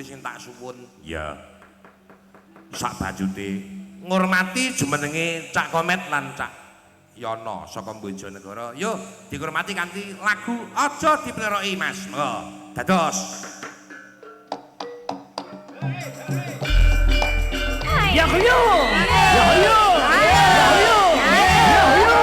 sing tak suwun. Ya. Sak bajute ngurmati jumenenge Cak Komet lan Cak Yono saka Bojonegoro. Yo dihormati kanthi lagu Aja Dipleroki Mas. Monggo. Dados. Ya yo. Ya yo. Ya yo. Ya yo.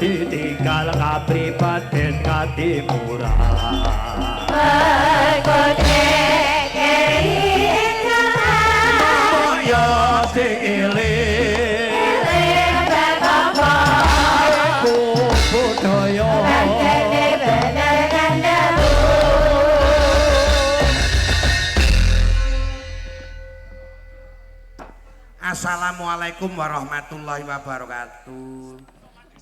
Ditinggal kapribaden katimurah kaya sing eling iku budaya. Assalamualaikum warahmatullahi wabarakatuh.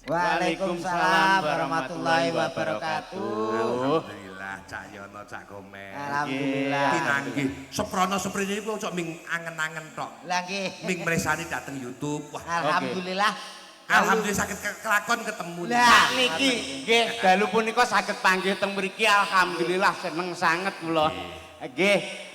Waalaikumsalam warahmatullahi wabarakatuh. Alhamdulillah Cak Yono, Cak Komet. Alhamdulillah. Pinanggih. Seprono seprene iku cok ming angen-angen tok. Lah nggih. Ming mresani dateng YouTube. Wah, alhamdulillah. Alhamdulillah saged kelakon ketemu. Lah niki nggih dalu punika saged panggih teng mriki, alhamdulillah seneng sanget kula. Nggih.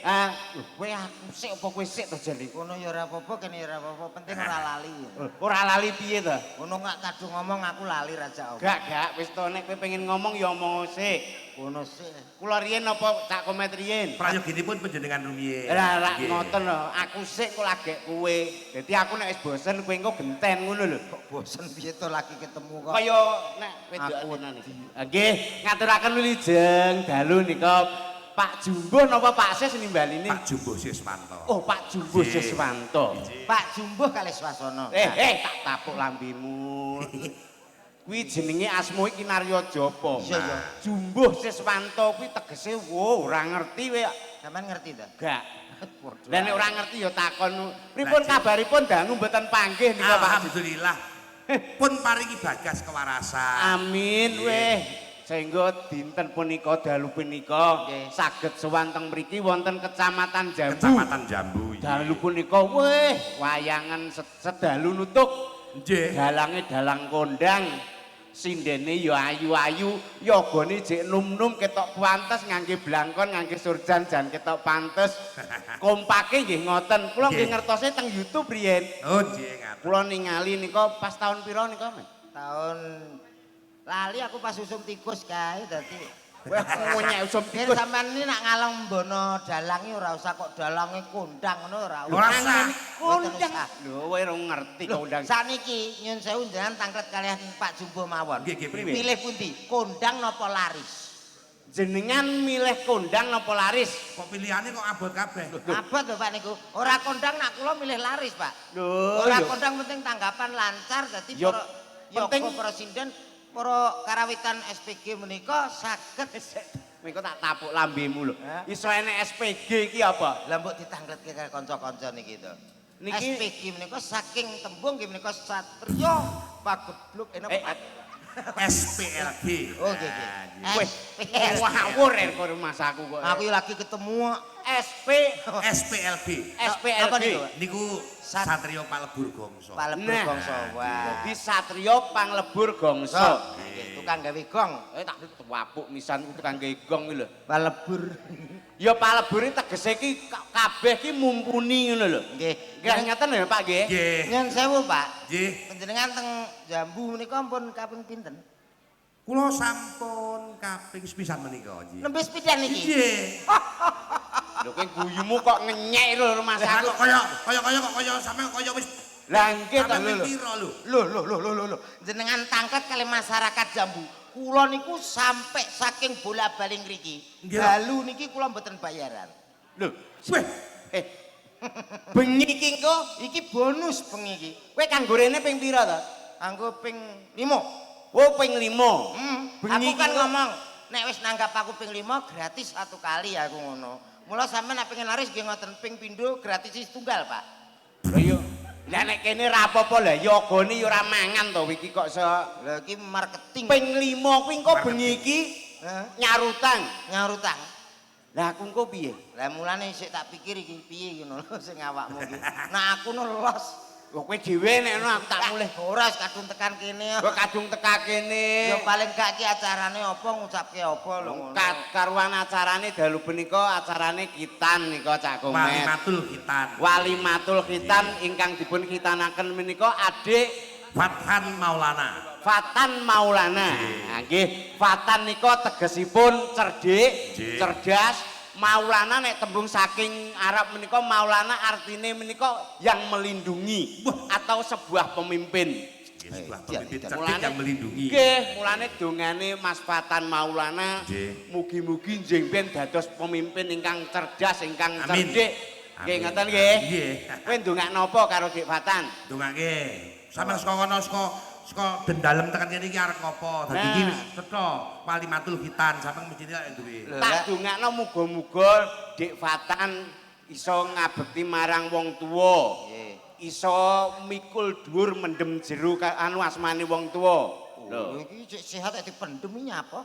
Kowe aku sik apa kowe sik to jane? Kono ya ora apa-apa, kene ya ora apa-apa, penting ora lali. Ora lali piye to? Kono gak kadung ngomong aku lali raja apa. Gak, gak, wis to nek kowe pengen ngomong ya omong sik. Kono sik. Kula riyen apa Cak Komet riyen? Prayoginipun panjenengan rumiyin. Lah lak ngoten lho, aku sik kok lagek kowe. Dadi aku nek wis bosen kowe engko genten ngono lho. Kok bosen piye to lagi ketemu kok. Kaya nek wedokane niki. Nggih, ngaturaken wilujeng dalu nika Pak Jumbuh napa Pak Sis nimbaline? Pak Jumbuh Siswanto. Oh, Pak Jumbuh Siswanto. Pak Jumbuh kalih Swasono. Tak tapuk lambimu. Kuwi jenenge asma iki Narya Japa. Iya, iya. Jumbuh Siswanto kuwi tegese wo ora ngerti kowe. Sampeyan ngerti ta? Gak. Lah nek ora ngerti ya takon. Pripun kabaripun dangu mboten panggih nika Pak? Alhamdulillah. Pun paringi bagas kewarasan. Amin weh. Sehingga dinten punika dalu punika saged sowan teng mriki wonten Kecamatan Jambu. Kecamatan Jambu. Dalu punika weh wayangan sedalu nutuk. Nggih. Dalange dalang kondang. Sindene ya ayu-ayu, yogane jek num-num ketok pantes ngangge blangkon, ngangge surjan jan ketok pantes. Kompake nggih ngoten. Kula nggih ngertose teng YouTube riyen. Oh nggih ngaten. Kula ningali nika pas tahun pira nika, Mas? Tahun lali aku pas usum tikus kae dadi wah ngonyek usum tikus. Sampeyan ini nak ngalong mbono dalange ora usah kok dalange kondang ngono ora usah. Ora usah. Kondang. Lho kowe ora ngerti kondang. Sakniki nyun sewu jenengan tanglet kalian Pak Jumbuh mawon. Nggih, nggih, priwe? Pilih pundi? Kondang napa laris? Jenengan milih kondang napa laris? Kok pilihane kok abot kabeh? Abot lho Pak niku. Ora kondang nak kula milih laris, Pak. Lho. Ora kondang penting tanggapan lancar dadi para penting para sinden para karawitan SPG menika saged. Mengko tak tapuk lambemu lho. Iso enek SPG iki apa? Lah mbok ditangletke karo kanca-kanca niki to. Niki SPG menika saking tembung nggih menika satriya pagebluk enak. SPLG. Oh nggih nggih. Weh, ngawur kok rumahsaku kok. Aku lagi ketemu SPLG. SPLG. Niku Satrio Palebur Gongso. Palebur Gongso. Wah. Dadi Satrio Panglebur Gongso. Nggih, tukang gawe gong. Tak wapuk misan tukang gawe gong kuwi lho. Palebur. Ya palebur iki tegese iki kabeh iki mumpuni ngono lho. Nggih. Nggih ngaten lho Pak nggih. Nggih. Nyun sewu Pak. Nggih. Panjenengan teng Jambu menika pun kaping pinten? Kula sampun kaping sepisan menika nggih. Nembe sepisan niki. Nggih. Lho kowe guyumu kok ngenyek lho rumahsaku. Kok kaya kaya kaya kok kaya sampean kaya wis Lah nggih to lho pira lho. Lho lho lho lho lho. Jenengan tanglet kali masyarakat Jambu. Kula niku sampai saking bola-bali ngriki. Dalu niki kula mboten bayaran. Lho, weh. Bengi iki engko iki bonus bengi iki. Kowe kanggo rene ping pira to? Kanggo ping 5. Oh, ping 5. Bengi aku kan ngomong, nek wis nanggap aku ping 5 gratis satu kali aku ngono. Mula sampean nek pengen laris nggih ngoten ping pindho gratis setunggal, Pak. Lha iya. Lah nek kene ra apa-apa lah yogane ya ora mangan to iki kok iso Lah iki marketing. Ping 5 kuwi engko bengi iki nyarutang. Nyarutang. Lah aku engko piye? Lah mulane sik tak pikir iki piye ngono lho sing awakmu iki. Nah aku no los. Kok kowe dhewe nek ngono aku tak mulih. Ora wis kadung tekan kene. Kok kadung teka kene. Ya paling gak iki acarane apa ngucapke apa lho ngono. Karuan acarane dalu punika acarane khitan nika Cak Komet. Walimatul khitan. Walimatul khitan ingkang dipun khitanaken menika adik Fathan Maulana. Fatan Maulana. Nah, nggih, Fatan nika tegesipun cerdik, cerdas. Maulana nek tembung saking Arab menika Maulana artine menika yang melindungi atau sebuah pemimpin. Nggih, sebuah pemimpin cerdik Mulane- yang melindungi. Nggih, mulane dongane Mas Fatan Maulana mugi-mugi njing ben dados pemimpin ingkang cerdas, ingkang Amin. cerdik. Nggih, Amin. ngoten nggih. Nggih. Kowe ndongakno apa karo Dik Fatan? Dongake. Sampeyan saka kono saka dendalem tekan kene iki arep ngopo? Dadi iki wis cetha walimatul khitan sampeyan mesti lek duwe. Tak dongakno muga-muga Dik Fatan iso ngabekti marang wong tuwa. Nggih. Iso mikul dhuwur mendem jero anu asmane wong tuwa. Lho iki sik sehat nek dipendem iki nyapa?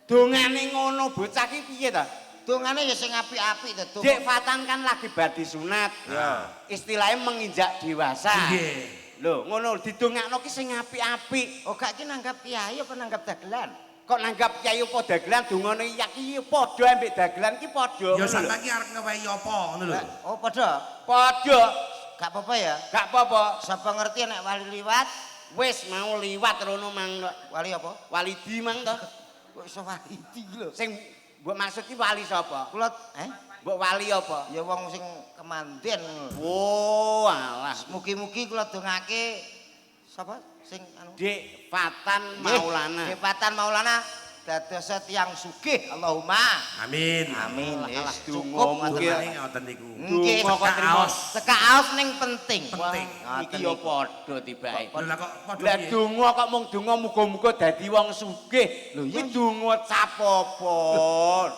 Dongane ngono bocah ki piye ta? Dongane ya sing apik-apik to. Dik Fatan kan lagi badhe sunat. Ya. Istilahnya menginjak dewasa. Nggih. Lho, ngono didongakno ki sing apik-apik. Oh gak ki nanggap kiai apa nanggap dagelan? Kok nanggap kiai apa dagelan dongane ya ki padha ambek dagelan ki padha. Ya ngono lho. sampeyan ki arep ngewehi apa ngono lho. Oh padha. Padha. Gak apa-apa ya. Gak apa-apa. Sapa ngerti nek wali liwat? Wis mau liwat rono mang. Wali apa? Walidi mang to. Kok iso walidi lho? Sing mbok maksud ki wali sapa? Kula Mbok wali apa? Ya wong sing kemanden ngono. Oh, alah. Mugi-mugi kula dongake sapa sing anu? Dik Fatan Maulana. Dik Fatan Maulana dados tiyang sugih. Allahumma. Amin. Amin. Alah, Wis donga cukup mugi. Dongane ngoten niku. Nggih. Donga kok trimo. Aos. Cekak aos ning penting. Penting. Iki ya padha tibake. Lho lah kok padha Lah piye? donga kok mung donga muga-muga dadi wong sugih. Lho, iya. Kuwi donga cap apa?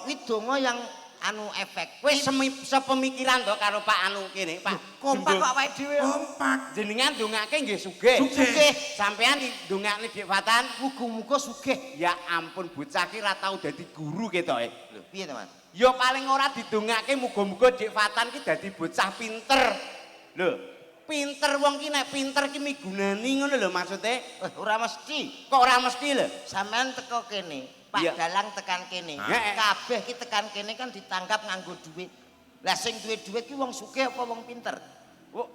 Kuwi donga yang anu efek. Wis sepemikiran to karo Pak anu kene, Pak. Kompak kok awake dhewe. Kompak. Jenengan dongake nggih sugih. Sugih. Sampeyan dongakne Dik Fatan, Muga-muga sugih. ya ampun bocah ki ra tau dadi guru ketoke. Lho, piye to, Mas? Ya paling ora didongake muga-muga Dik Fatan ki dadi bocah pinter. Lho, pinter wong ki nek pinter ki migunani ngono lho maksude. Ora mesti. Kok ora mesti lho? Sampeyan teko kene, Pak Iya. Dalang tekan kene. Kabeh ki tekan kene kan ditanggap nganggo duit. Lah sing duwe duit ki wong sugih apa wong pinter? Wong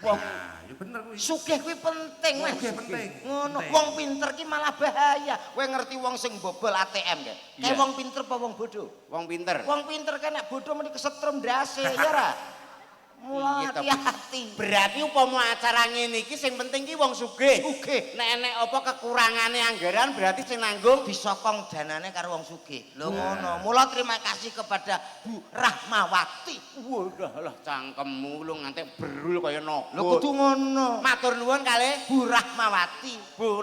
Nah, ya bener kuwi. Sugih kuwi penting, Mas. Sugih penting. Ngono, Penting. wong pinter ki malah bahaya. Kowe ngerti wong sing bobol ATM kae. Kae Iya. wong pinter apa wong bodoh? Wong pinter. Wong pinter kan nek bodoh meni kesetrum ndase, ya ora? Mula Iya to. hati-hati. Berarti upama acara ngene iki sing penting ki wong sugih. Sugih. Nek enek apa kekurangane anggaran berarti sing nanggung Disokong danane karo wong sugih. Lho ngono. Mula terima kasih kepada Bu Rahmawati. Wadah lah cangkemmu lu ngantek berul kaya naga. Lho kudu ngono. Matur nuwun kalih Bu Rahmawati. Bu